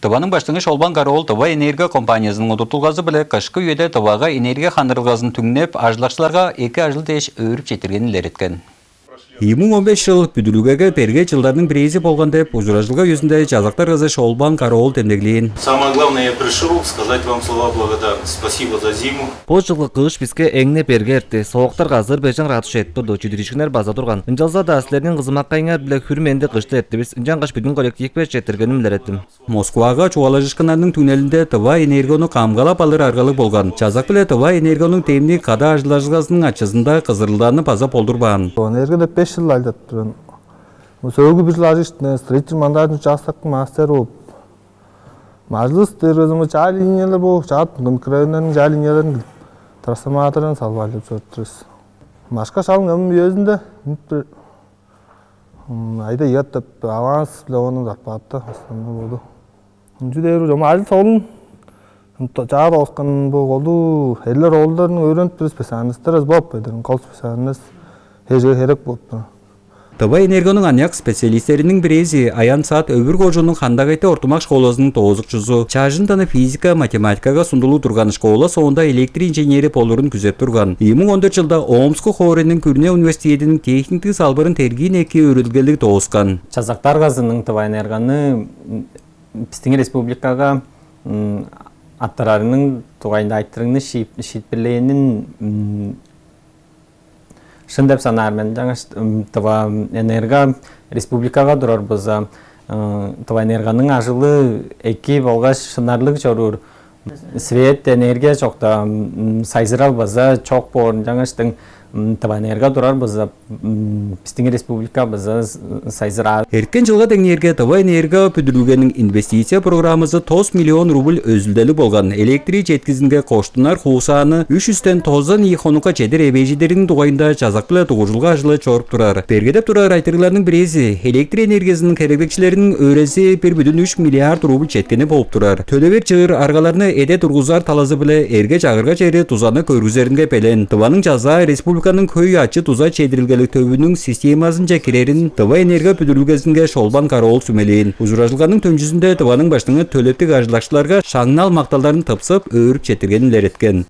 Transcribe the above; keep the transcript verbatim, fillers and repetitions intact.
Тываның Баштыңы Шолбан Кара-оол «Тыва энергия» компаниязының удуртулгазы-биле кышкы үеде Тывага энергия хандырылгазын түңнеп, ажылдакчыларга эки ажыл дээш өөрүп четтиргенин илереткен. Ийи муң он беш чыл бүдүрүлгеге берге чылдарның бирээзи болган деп, ужуражылга үезинде чазак даргазы Шолбан Кара-оол демнеглээн. Самое главное, я пришел сказать вам слова благодарности. Спасибо за зиму. Бо чылгы кыш биске эң-не берге эртти. Сооктар Азербайжан радуш этип турду, чүдүрүшкүннер база турган. Ынчалза-даа силерниң кызымаккайыңар-биле хүр-менди кышты эрттивис. Ынчангаш бүдүн коллективке четтиргеним илереттим. Москвага чугаалажышкыннарның түңнелинде Тыва Энергону камгалап алыр аргалыг болган. Чазак-биле Тыва Энергоның демниг кады ажылдажылгазының ачызында кызырылдааны база болдурбаан. Энергия деп беш чыл ажылдап турган. Сөөлгү бир чыл ажыштын строитель монтажный участоктуң мастери болуп. Мажлыс дээргезиме чаа линиялар болуп, чаат микрорайоннарның чаа линияларын билип, трансформаторын салып алып чордурус. Машка шалың өмүн үезинде бир айда ыят деп аванс биле ону зарплата основной болду. Ынчы дээр чом ажыл солун чаа доскан бу голду эрлер оолдарын өөрүнүп тур специальностьтар болуп кол специальность эже херек болуп тур. Тыва Энергоның аныяк специалистериниң бирээзи Аян Саат Өвүр кожууннуң Хандагайты ортумак школазының доозукчузу. Чажындан физика, математикага сундулуг турган школа соонда электр инженери болурун күзеп турган. Ийи муң он дөрт чылда Омск хоорайның күрүне университединиң техниктиг салбырын тергиин эки өөрүлгелиг дооскан. Чазак даргазының Тыва Энергону бистиң республикага аттарарының дугайында айтырыңны шиитпирлээнин шын деп санаар мен. Жаңаш Тыва Энерго республикага турар болза, Тыва Энергоның ажылы эки болгаш шынарлыг чоруур. Свет, энергия чокта сайзырал база чок боорун жаңаштың Тыва Энерго турар болза, бистиң республика база сайзыраар. Эрткен жылга деңнээрге Тыва Энерго бүдүрүлгениң инвестиция программазы тос миллион рубль өзүлдели болган. Электри четкизинге коштунар хуусааны үш үстен тозан ийи хонукка чедер эвээжидериниң дугайында чазак-биле дугуржулга ажылы чоруп турар. Бергедеп турар айтырыгларның бирээзи электр энергиясының хереглекчилеринин өрези бир бүдүн үч миллиард рубль четкени болуп турар. Төлевер чыыр аргаларны эде тургузар талазы-биле эрге чагырга чери дузаны көргүзеринге белен. Тываның чазаа республиканың хөй ачы-дуза чедирилгелиг төвүнүң системазынче кирерин Тыва Энерго бүдүрүлгезинге Шолбан Кара-оол сүмелээн. Ужуражылганың төнчүзүнде Тываның баштыңы төлептиг ажылдакчыларга шаңнал макталдарын тыпсып, өөрүп четтиргенин илереткен.